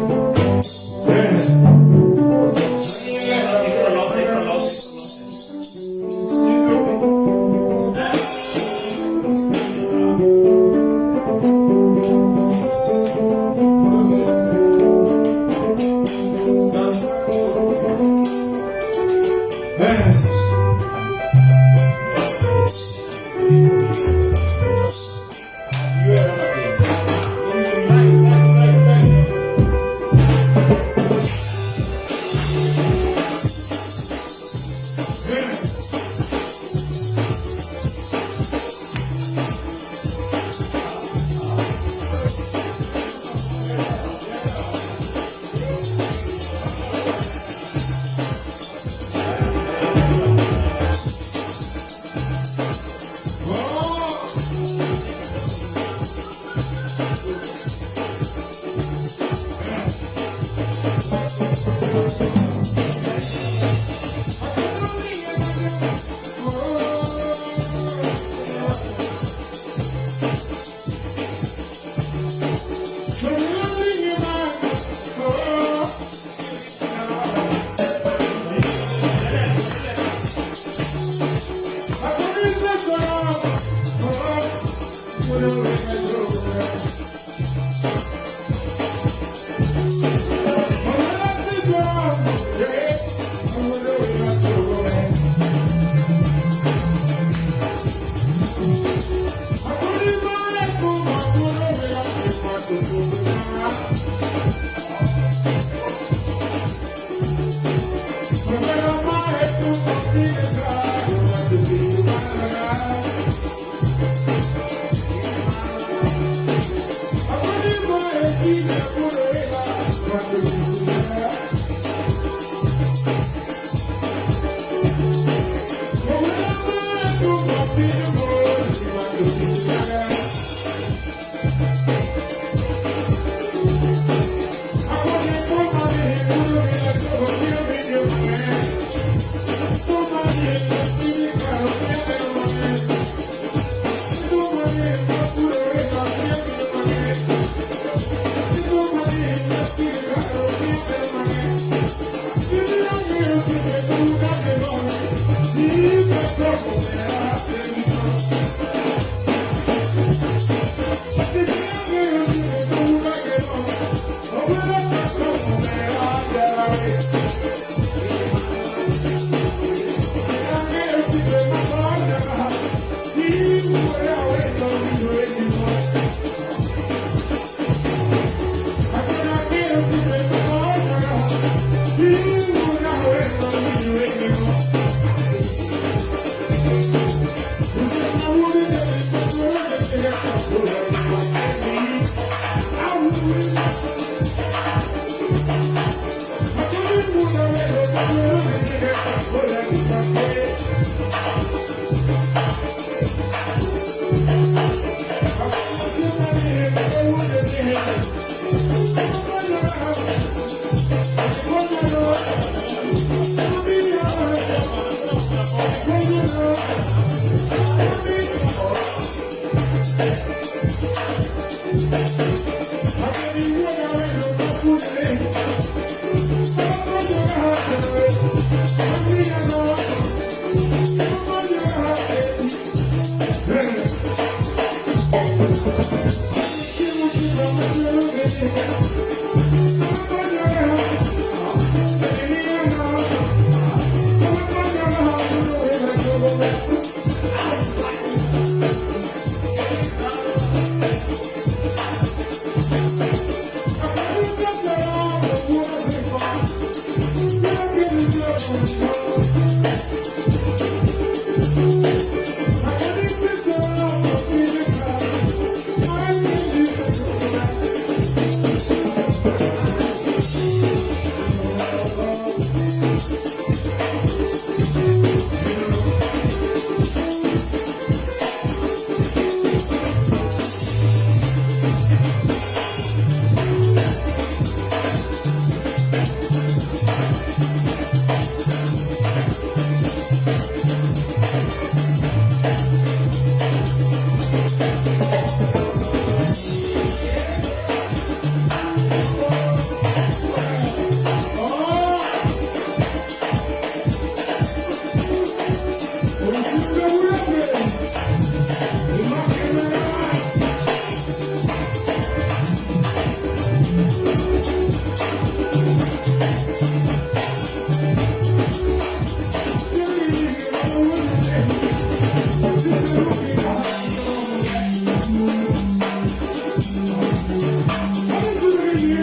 Thank you.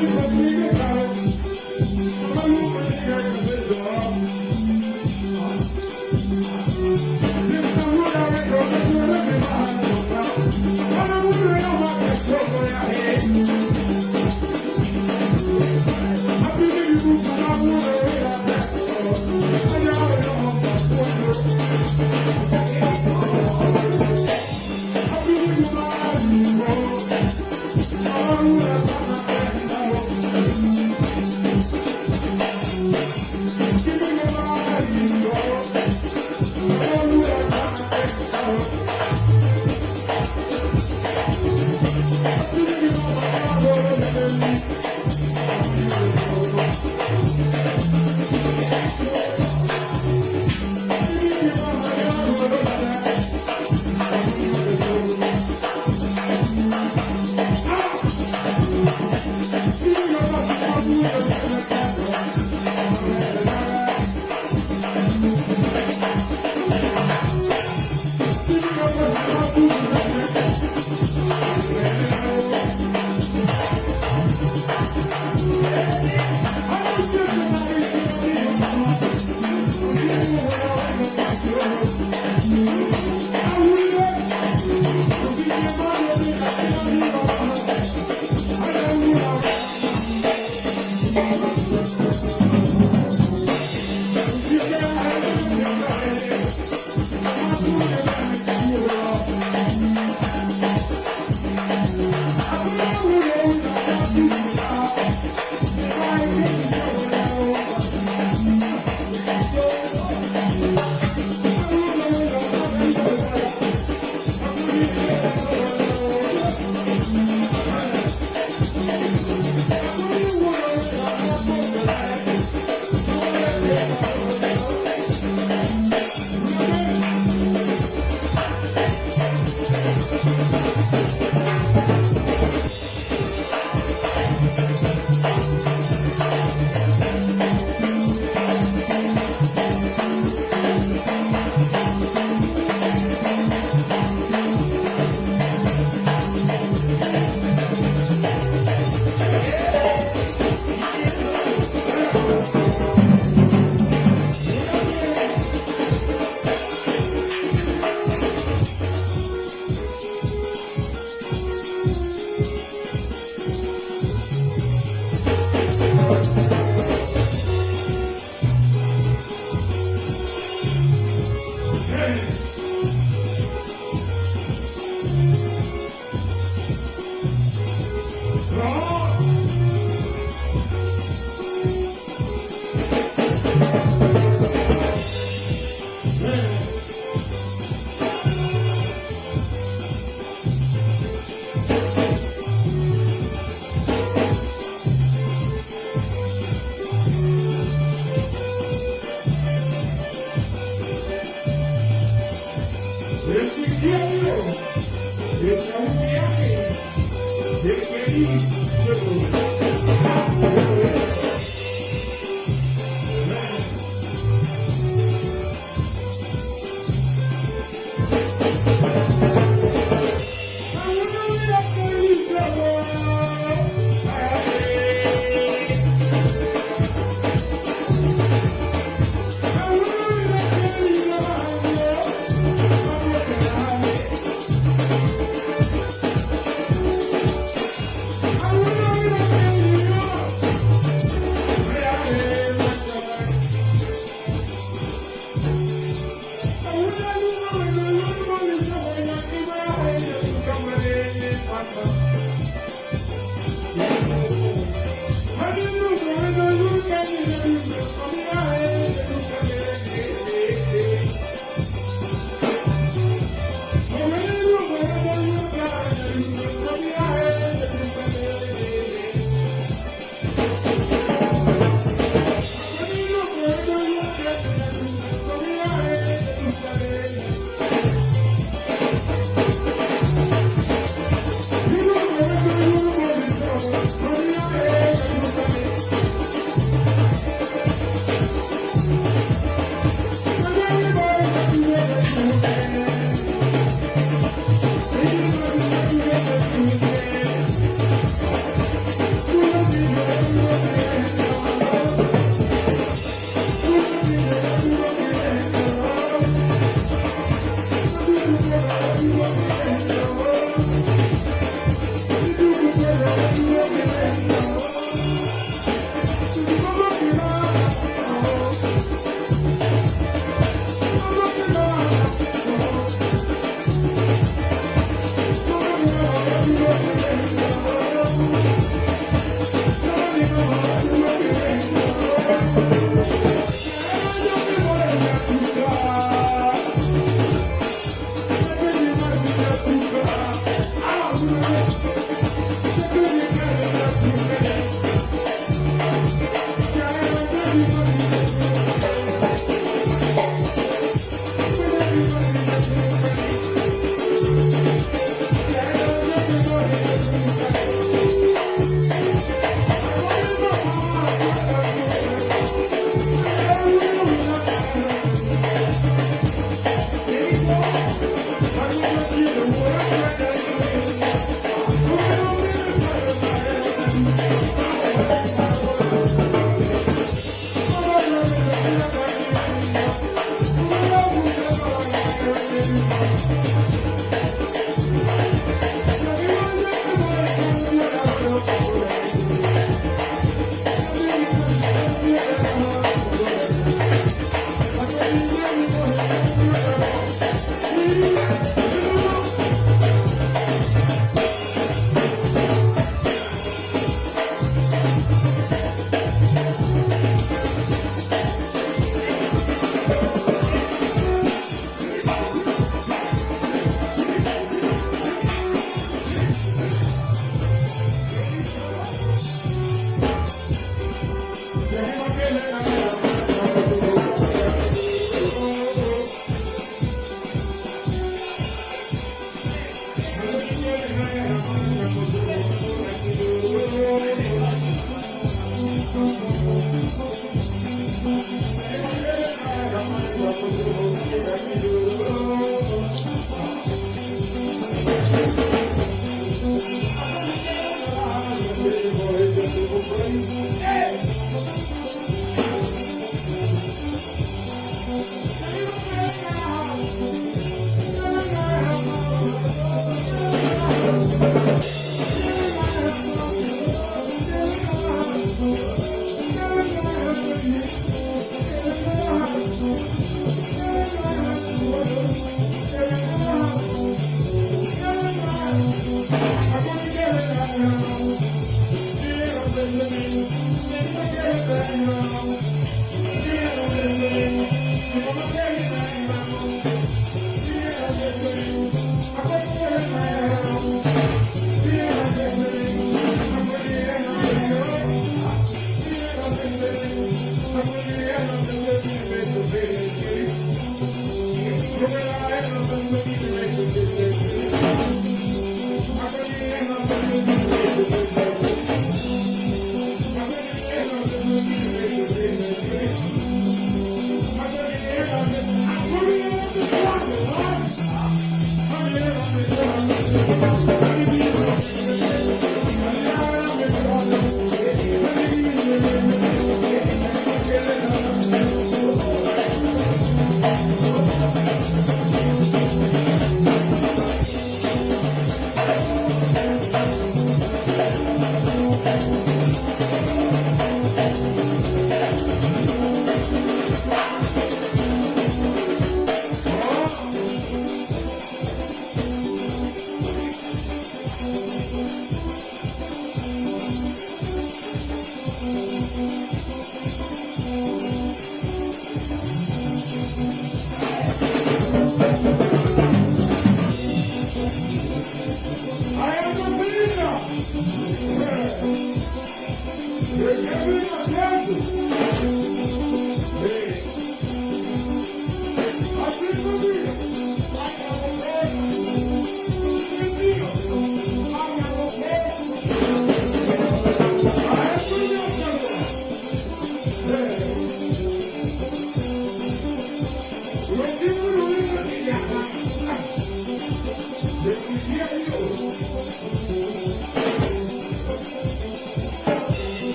Thank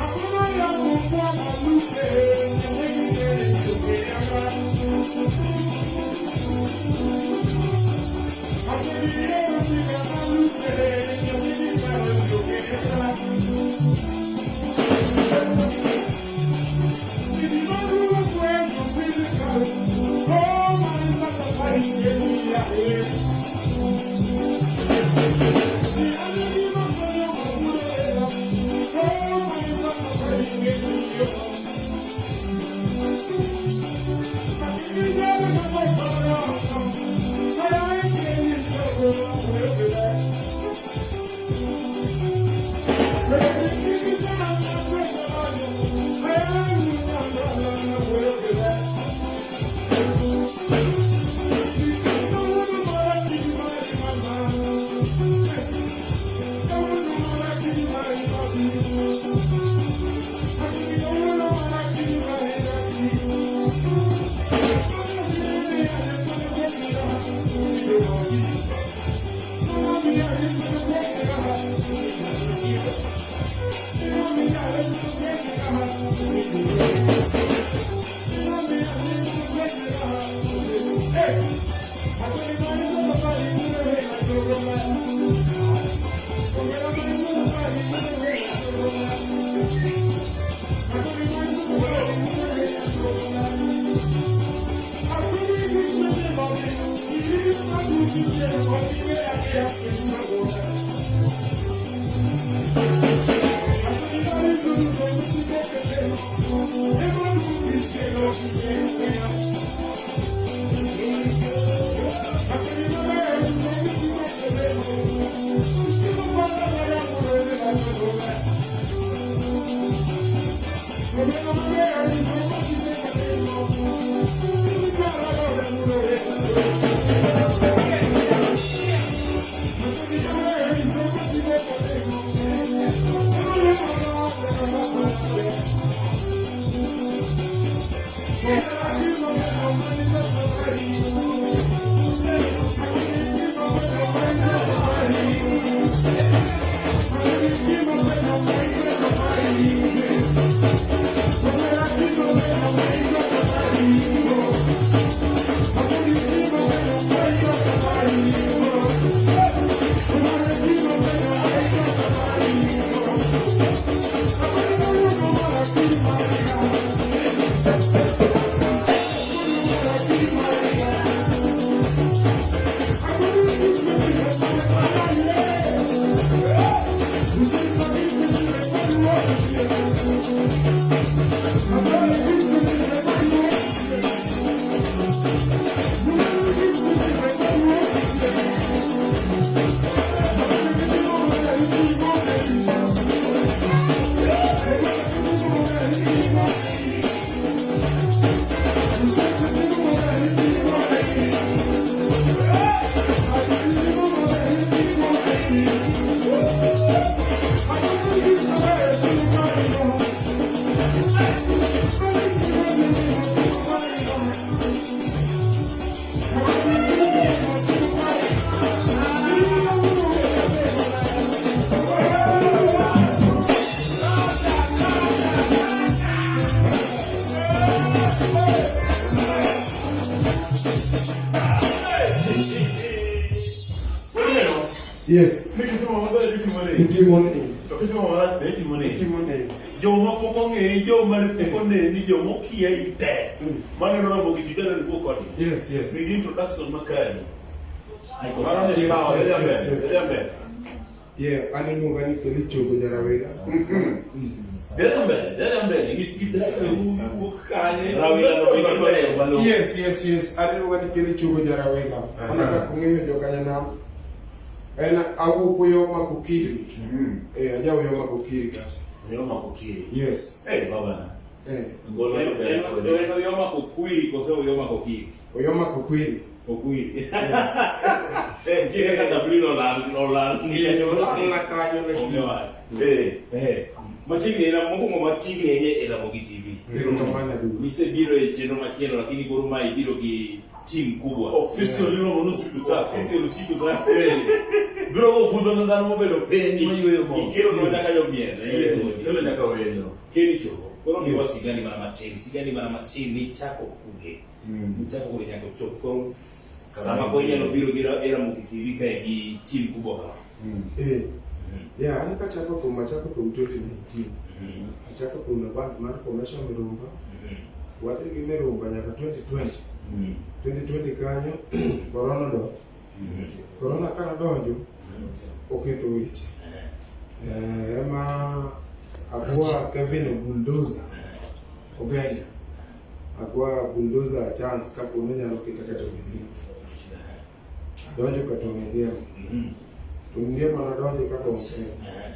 I Yes. Itimo ni. Itimo Itimo ni. Joma pok ong'eyi, joma ne pok oneni, joma okia ite. Maneno Ramogi TV aneno wuok kodi. Yes. Nigi introduction makare. Mano ni Yes, sawa, yes, idhi mbele, yes. idhi mbele. Yeah, an iluonga ni Kelly Chogo Jarawera. Dhi mbele, dhi mbele. Nyis gi wuok kanye. Rawera no bende dwaro malong'o. Yes. An iluonga ni Kelly Chogo Jarawera. Mana kaka ung'eyo jokanyanam. En awuok Uyoma Kokiri. Eh, aja Uyoma Kokiri kacha. Uyoma Kokiri. Yes. Eh, babana. Eh, Ngolo yo ber kode. En oyoma kokwiri kose oyoma kokiri? Uyoma Kokwiri. Kokwiri. Eh, Nitie kaka W nolal nolal. Yeah, olal kanyo Onge lakini. wach. Eh. Eh. Machiegni en mokwongo machiegni ahinya e Ramogi TV. Erokamano aduwa. Nisebiro e chenro machielo lakini koro ma ibiro gi team kubwa. Official iluongo ni usiku safi. Official usiku sa. Eh. Biro go budho ne dhano mobedo piny mayweyo mos. Ikelo nwa nyaka jomiel. Eh, Kelo nyaka welo. Keni Chogo. Koro Yes. miwa sigani mana matin, sigani mana matin ni chako kuge. Nichako kuge nyaka ochop koro sama koro inyalo biro gi Ramogi TV kae gi team kubwa kama. Eh. Yeah, an kachako thum, achako thum 2019. Achako thum e band mar Commercial Mirumba. Wadhi gi Mirumba nyaka 2020. 2020 kanyo, corona do. Corona ka nodonjo, oketho weche. Eh, ema akwa Kevin Bulldozer Ogenya. Akwa Bulldozer chance kapo ni onyalo keta kata Mizima. Adonjo ka Tony Ndiema. Tony Ndiema nadonjo kaka Ogenya.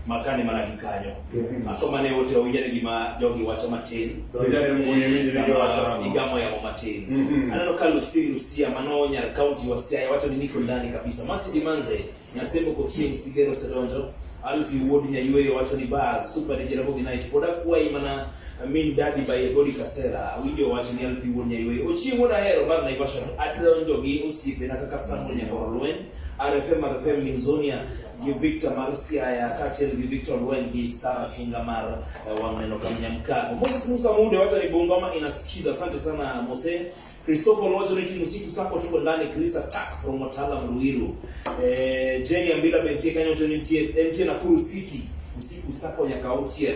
Makani mana gi kanyo. Yeah. Asoma ne ote owinjore gima jogi wacho matin. Donjane mbui winjre Sama giwacho nang'o? igamo yamo matin. Mhm. Aneno ka Lucy Lucia mano nyar county wa Siaya wacho ni niko ndani kabisa. Masi Dimanze Nyasembo Kochieng Sigero Sedonjo Alfie Wuod Nyayweyo wacho ni ba super DJ Ramogi Night pod akwayi mana min daddy by Godi Kasera awinjo wach ni Alfie Wuod Nyayweyo Ochieng wuod Ahero mar Naivasha adonjo gi osiepena kaka Samuel Nyakoro Lweny RFM RFM Minzonia gi Victor mar Siaya kaachiel gi Victor Lweny gi Sara Singa mar wang' neno Kamnyamkago. Moses Musa Munde wacho ni Bungoma inasikiza. Asante sana Mose. Christopher wacho ni timu siku sako tuko ndani Chris Attack from Watala Ruiru. Jenny Ambila bentie kanyo to nitie entie Nakuru City. Usiku sako nyaka auchiel.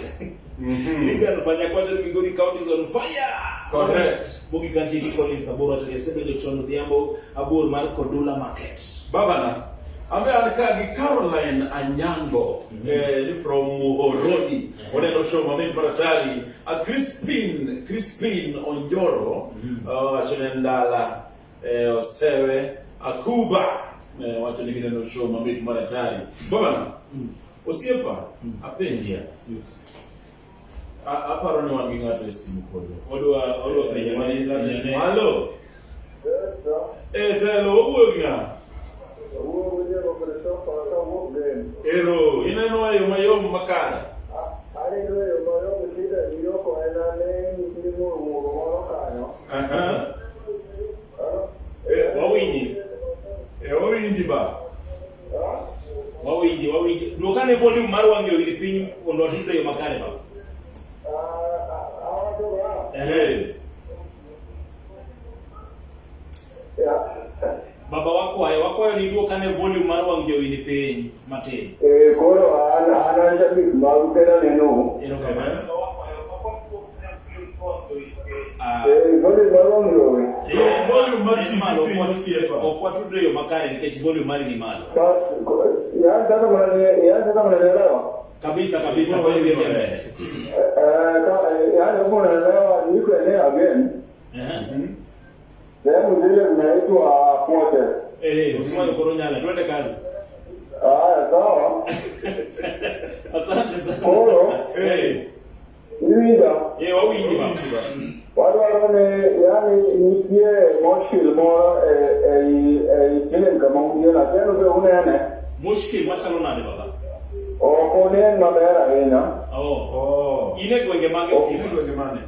Regan Panyakwacho ni Migori County is on fire. Correct. Bogi kantie gi Collins Aboro wacho ni asebedo chon odhiambo abor mar Kodula Market. Babana, ambe an ka gi Caroline Anyango ni from Muhoroni. Oneno show mamit maratari. A Crispin, Crispin Onjoro, wacho ne Ndala, Osewe, Akuba. Wacho ni gineno show mamit maratari. Babana, osiepa, apenjia. Aparo ni wan gi ng'ato e simu kodwa. Odwa penjo Wan gi ng'ato e simu. ne. Hallo. Eh, telo, wawuoyo gi ng'a? Ero, ineno e yo mayom makare. Aha. Wawinji. Wawinji ba. Wawinji, wawinji. Duokane volume mar wang' jowi ni piny mondo watudre e yo makare baba. Baba wakwayo, wakwayo ni duokane volume mar wang' jowi ni piny matin. Koro an an shabik magu kendo aneno. Erokamano. Ah, Volume mar wang' jowi. Volume mar en TV malo, piny osiepa. Ok watudre e yo makare nikech volume mari ni malo. Yaani sasa yaani sasa mnanielewa? Kabisa kabisa, Koro kwa hiyo wawinjo mbele. Yaani kama unanielewa niko eneo again. Sehemu zile zinaitwa Pote. Usiwaje koro nyala, twende kazi. Haya, sawa. Asante sana. Koro iwinja Wawinji baba. wadwaro ni yaani nitie moshil moro ei film kama untieno achiel be unene Mushkil machalo nade baba? ok onen maber ahinya. Oh. Oh. In e gwenge mage osiepa? In e gwenge mane?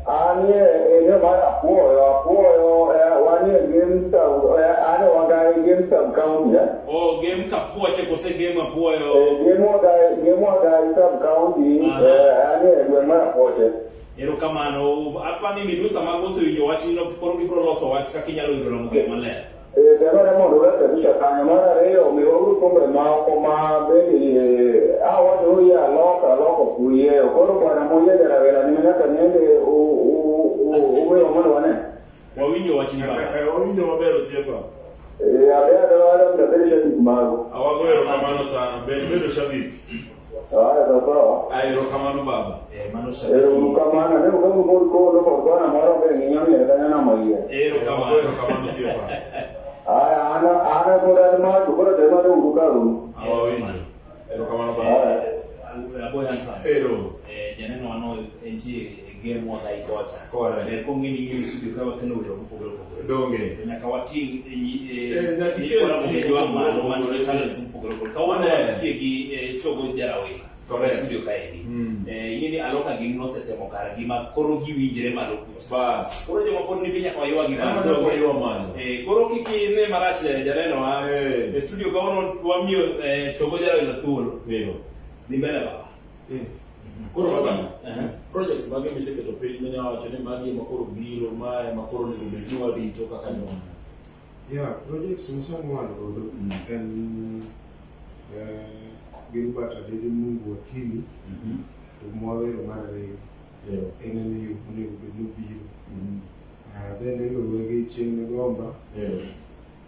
An e eneo mar Apuoyo, Apuoyo wanie Game sub, an Wagai Game sub county. Oh, Game Kapuoche kose Game Apuoyo? Game Wagai, Game Wagai sub county, an e gweng' mar Apuoche. Erokamano. Apani midusa mag osewinjo wachno koro gibiro loso wach kaka inyalo yudo Ramogi maler. Temane mondo urekebisha kanyo. Mar ariyo, miwauru thumbe moko ma bende awacho ni uyie aloka aloka ok uyieyo. Koro bwana muyie jarawera ni nyaka nende uwewa mondo wane. Wawinjo wachni baba. Wawinjo maber osiepa. Abe adwaro mondo abed shabik magu. Awago erokamano sana. Ber bedo shabik. Haya, sawa sawa. Ah, erokamano baba. Mano shabiki. Ero uru kamano. Ne ukamu kod kolo kod kona moro be ng'iyo miel kanyo namo yie. Erokamano. Awago erokamano osiepa. Haya, an an pod an macho koro temane uru karu. Awawinjo. Erokamano baba. Haya. Aboy Hansan. Ero. Janeno wano entie e game Wagai kocha. Correct. Ber kong'e ni ng'eyo studio ka wakelo welo mopogore opogore. Donge. To nyaka wating' Nyaka ikel Ramogi ji Jwang' malo man gi mopogore. talents mopogore opogore. Kawuono Ne. wantie gi Chogo Jarawila. Correct. E studio kaendi. Ing'e ni Aloka gini nosetemo kargi ma koro giwinjre malo kucha. Bas. Koro joma pod ni piny nyaka waywagi Ema malo. nyaka waywa malo. Koro kik ine marach janeno wa. E studio kawuono wamiyo Chogo Jarawila thuolo. Ndio. Dhi mbele baba. Koro baba. Projects mage miseketo piny minya wacho ni magi ema koro biro, mae ema koro onego bed ni warito kaka nyuol. Yeah, projects masani wan godo en Gilbert Adede Mungu Wakili to mwawero mar ariyo en en yo monego bed ni obiro. Then iluwe gi Chieng' Migomba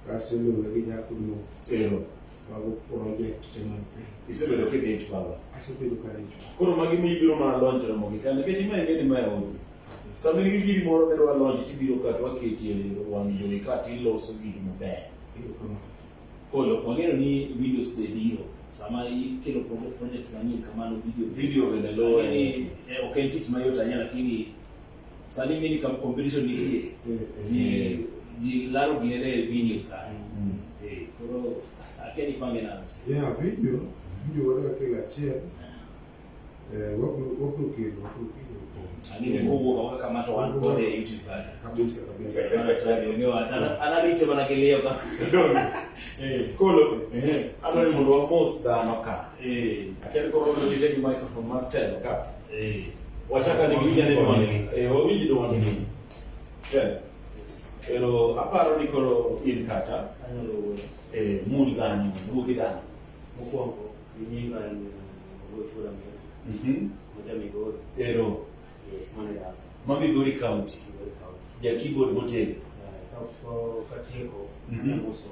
kasto iluwe gi Nyako Duong'. Mago project te man piny. Isebedo kidich baba. Asebedo kadich. Koro magi mibiro mana launch Ramogi ka nikech ma ing'e ni mae odi. Sama in gi giri moro midwa launch tibiro ka to waketi e wang' jowi ka tiloso giri maber. Erokamano. Kolo Wang'eyo ni videos be biro. Sama ikelo projects manyien kamano video video bende luwe. Ang'e ni ok en tich mayot ahinya lakini sani ing'e ni competition nitie. Ji laro ginene e videos kanyo. Koro akia ni ipange nade. Yeah, video wadwa kelo achiel. Wabiro kelo Ang'e ni kowuok awuoka kama to wan kode e YouTube kanyo. Kabisa kabisa. Mano tayari onge wach. An arite mana gi liyo ka. Kolo adwa ni mondo wamos dhano ka. Akia ni koro wadwa tite gi microphone mar telo ka. Wachaka ni Wawinj ane dwondgi. Wawinj dwondgi. Telo. Pero aparo ni koro in kata. Anyalo wuoyo. Mul dhano, wuo gi dhano. Mokwongo, nyinga en Oluoch Wuod Amira. Ma ja Migori. Ero. Yes, mano e dala. Ma Migori County. Migori County. Ja keyboard motegno. Kapok atieko, amoso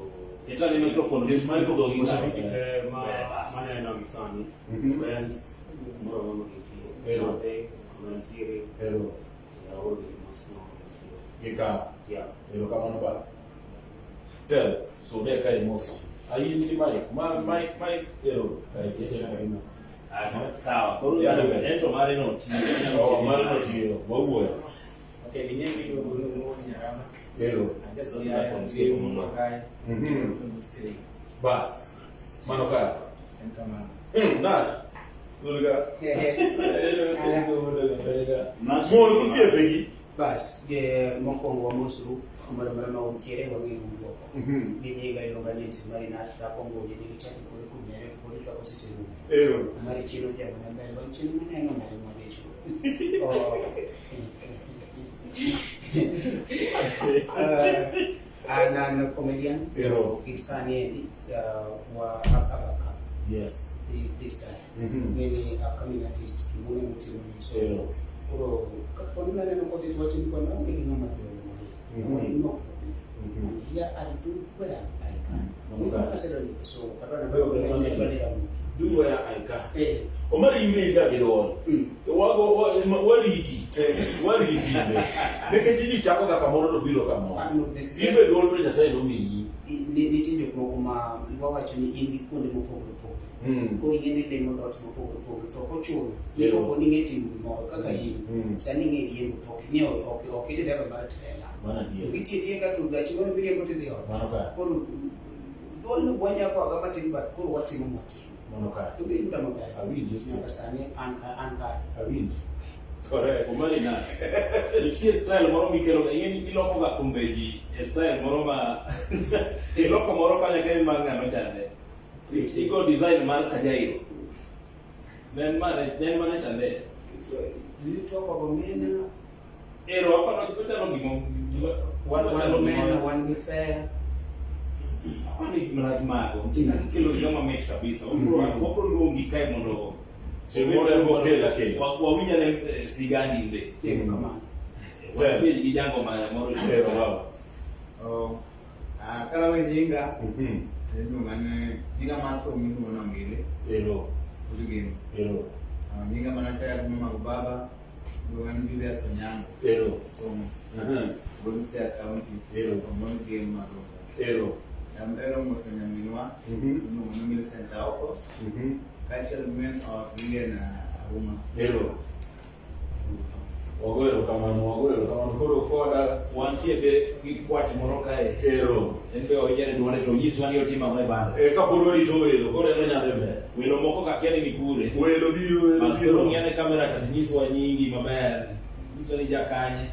Ket ane microphone. Ket microphone. mashabiki te ma maneno gi sani. Friends, kumoro amora ma gintie. Ero. Madhe, kuma nitiere. Ero. Aoro gi mos no kuma nitiere. Gi ka. Yeah. Ero kamano ba. Tel, sude ka imoso. Ayin gi mic, ma mic mic ero. Kare kete kata gima. Sawa. Koro en to mare no tiyo. Oh, mare no tiyo. Wawuoyo. Okay, ginyinga iluongo ni Oluoch Nyarama. Ero. Bas. Mano ka. En kamano. Nash. Lulga. Mos osiepegi. Bas, mokwongo wamosru kumoro amora ma untiere wang'eyo wuoko. Gi nyinga iluonga ni MC Mari Nash, dhako ngudi nigi chaki kod kumere to pod ichwako seche rumo. Ero. Mari chino jamana mbele, wan chino maneno mbele madichwo. An an comedian. Ero. Gi sani endi wa abaka. Yes. This time. Many upcoming artist kimune mutimo ni so. Ero. Koro kapo ni naneno kodhi to wacho ni kwana onge gi ng'ama dhi olo mari. No problem. I'm here, I'll do where I can. Okay. Asedonjo so kadwa na Do where I can. Omari email ka gi duol. Wago wariti. Wariti be. Nikech ji chako ga kamoro to biro kamoro. Ibe duol to Nyasaye nomiyi. Nitie jok moko ma wawacho ni in gi kuonde mopogore opogore. Koro ing'e ni lemo dot mopogore opogore to ok ochuno ni kapo ni ing'e timo gimoro kaka in sani ing'e riembo to ok ing'eyo ok i dereba mar trela. Mano adier. To gitie tie ka to gachi moro miriembo tidhi ot. Mano kare. Koro duol no bwanya koa matin but koro watimo matin. Mano kare. To be yuda maber. Awinji osiepa. Nyaka sani an ka. Awinji. Correct. Omari Nash. Nitie style moro mikelo ing'e ni iloko ga thumbe ji e style moro ma iloko moro kanyo kendo mar ng'ano chande. Igo design mar Kajairo. Ne en mane chande. You talk of omena. Ero aparo ochalo gimo Wan omena, wan gi fair. Apani mradi mago. Nitie kaka ikelo gima mamit kabisa. Wabro luongi kae mondo Chieng' moro ema okel akelo. Wawinj ane sigandi be. Erokamano. Wabed gi jango moro. Ero baba. Karawe nyinga. Iluonga ni nyinga mar thum iluongo ni Ongili. Ero. Odugem. Ero. Nyinga manachaya gi mama gi baba iluonga ni Julius Onyango. Ero. From Busia County. Ero. From Odugem Magongo. Ero. Ero moso nyaminwa iluongo ni Millicent Aoko. Kaachiel gi min ot Lilian Auma. Ero. Wago erokamano, wago erokamano. Koro koda wantie be gi kwach moro kae. Ero. En be oyiere duonde to onyiswa ni otimo ang'o e bando. Kapod warito welo, koro en onyadhi mbele. Welo moko ka kia ni ni kure. Welo biro, welo Bas biro. koro ng'iyane kamera cha to nyiswa nyingi maber. Nyiswa ni jakanye.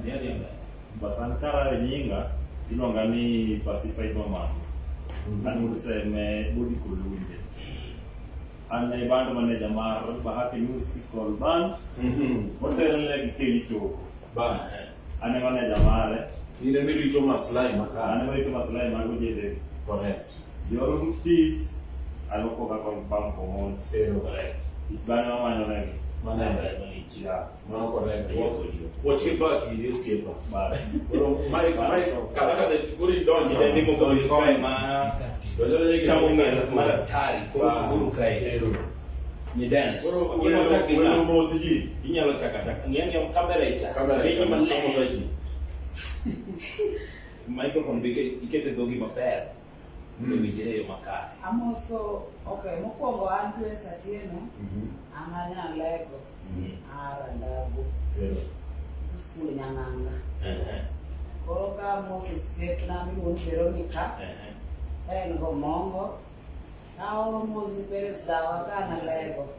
Dhi adhi mbele. Bas an karawe nyinga iluonga ni Pacified Mamano. An wuod Seme Bodi Kolunje. An e band manager mar Bahati Musical Band. Otelne gi Kelly Choko. Bas. An e manager mare. In ema irito maslahi makare. An ema arito maslahi mag ojende. Correct. Yor tich aloko kaka bang promote. Ero correct. Tich bang'e wamanyo negi. Mano Yeah. Mano correct. Wach gi baki iri osiepa. Bas. Koro Mike Mike kata ka koro idonjo. Nyidendi moko ni kae ma Donjo ne chamo miel mar atari koro fuguru kae. Ero. Ni dance. Koro Kino chak gi welo ng'a? mos ji. Inyalo chako achaka. Ng'i ang'iya kamera icha. Kamera icha, Winji maler. mosa ji. Microphone be ikete dhogi maber. Mondo owinjre e yo makare. Amoso, okay, mokwongo an Grace Atieno, an anyalego, ara Ndago, Ero. skul Nyang'anga. Koro ka amoso osiepna miluongo ni Veronica, ka en go Mongo, aoro mos ni parents dawa ka an Alego,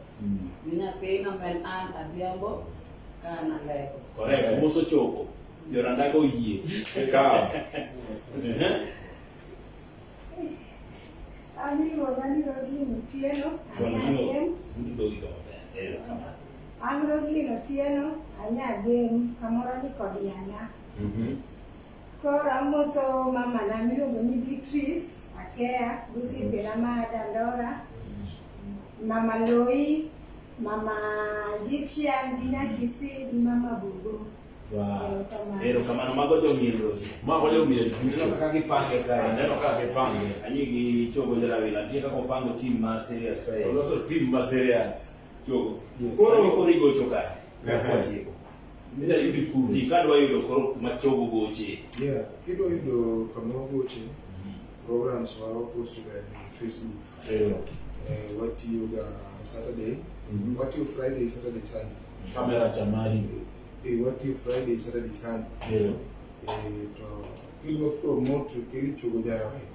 ni nyathina ma en Ann Adhiambo ka an Alego. Correct. Mos ochopo. Jorandago oyie. Ikawo. An iluonga ni Roslyn Otieno, Chwal anya gino Gem. but dhogi ka maber. Ero kamano. An Roslyn Otieno, anya Gem, kamoro ni kod yana. Koro amoso mamana miluongo ni Beatrice Akea, gosiepena ma Dandora, mama Loi, mama Egyptian gi Nyakisi gi mama Bugo. Wow. Ero kamano mago jomiel Rosi. Mago jomiel. Aneno kaka gipange kae. Aneno kaka gipange. Anyi gi chogo jarawila. Nitie kaka opango team ma serious kae. Oloso team ma serious. Chogo. Yes. Koro koro igocho kae. Watieko. Inya yudi kure. Ji kadwa yudo koro kuma chogo goche. Yeah, kidwa yudo kama wagoche, programs wa wapost ga e Facebook. Ero. Watiyo ga Saturday, watiyo Friday, Saturday, Sunday. Kamera cha mari. Watiyo Friday, Saturday, Sunday. Ero. To kidwa promote Kelly Chogo Jarawere,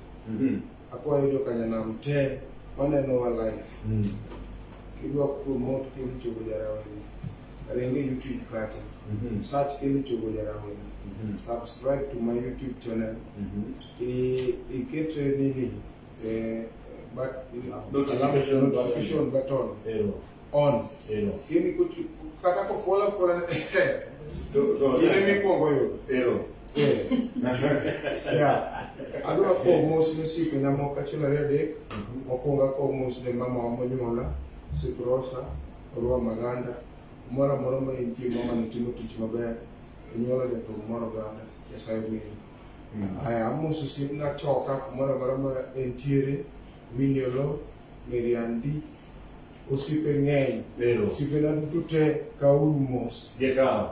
akwayo jokanyanam te manenowa live. Kidwa promote Kelly Chogo Jarawere, ringe YouTube kacha. Search Kelly Chogo Jarawere. Subscribe to my YouTube channel. Iket nini but Notification notification button Ero. on. Ero. Kini kata kofuola fuola To in ema ikuongo yudo. Ero. Yeah. Adwa kowo mos ne osiepena moko achiel ariyo adek. Mokwongo akowo mos ne mamawa monyuola, Siprosa, Orwa Maganda. Kumoro amora ma entie mama ne timo tich maber. Onyuolo jathum mar oganda. Nyasaye ogwedhi. Aya, amoso osiepna Choka kumoro amora ma entiere. Winnie Olo, Mary Andi. Osiepe ng'eny. Ero. Osiepena duto te kauru mos. Gikawo.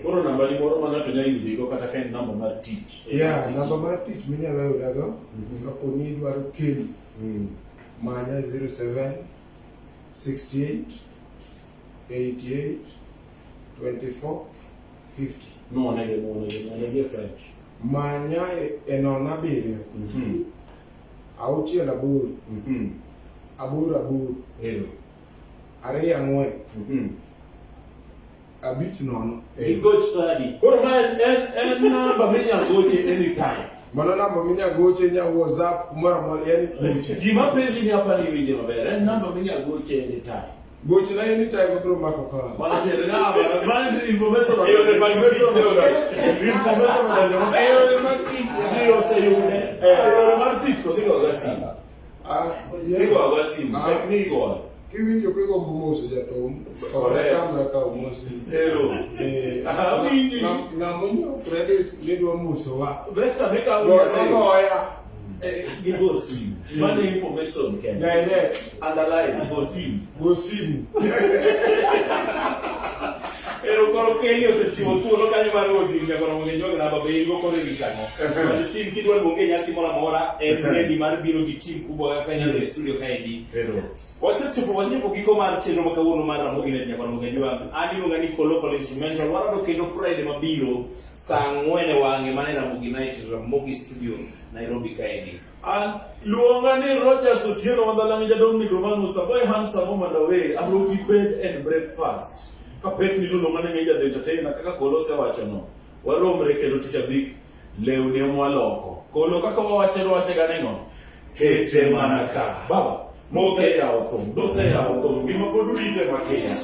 Koro nambani moro ma ng'ato nyalo yudigo kata ka en namba mar tich. Yeah, namba mar tich minyalo yudago kapo ni idwaro Kelly manya 07 68 88 24 50. Nuonegi, nuonegi, nuonegi e French. Manya e 0 7 6 8 8 8 Ero. 2 4 5 0. Gigoch sadi. Koro ma en namba minyalo goche anytime. Mano namba minya goche, inya WhatsApp, kumoro amora, yani goche. Gima penji ni hapa ni winje maber, en namba minyalo goche anytime. Gochna anytime abiro mako call. Mano tiende namba, mano information. E yore mag tich. Information odonjo maber. E yore mag tich. Ji oseyude. E yore mag tich koso igoyo ga simu. Ah, yeah. Igoyo ga simu, Ah. tek ni igoyo. Kiwinjo kigombo moso jathum, ok Correct. tamra kawo mosi. Ero. Ah, winji. Ng'ama onyiewo credit ni dwa mosowa. Vector mikawo Go Nyasaye. goya. Gigo simu. Mano information kende. Direct. Underline, go simu. Go simu. Ero koro Kelly osechiwo thuolo kanyo mar go simu nyaka mondo ijog namba be in go koro e wi tang'o. Many sim kidwa luonge e nyasi moro amora en ready mar biro gi team kubwa kaka inyalo e studio kaendi. Ero. Wasechopo giko mar chenro ma kawuono mar Ramogi Net nyaka mondo ijwang'. An iluonga ni Kolo Kolo Instrumental. Warado kendo Friday mabiro saa 4 e wang'e mana e Ramogi Night Ramogi Studio Nairobi kaendi. An luonga ni Rogers Otieno Madhalangi jaduong' Romanus aboy handsome woman away aloti bed and breakfast. Kapek ni to luonga ni Major the Entertainer kaka Kolo osewacho no. Waromre kendo tich abich lewni ema waloko. Kolo kaka wawache wache ga ning'o? Kete mana ka. Baba, Moseyawo thum, doseyawo thum, gima pod urite makia.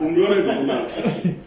Kum dwaro yudo nade?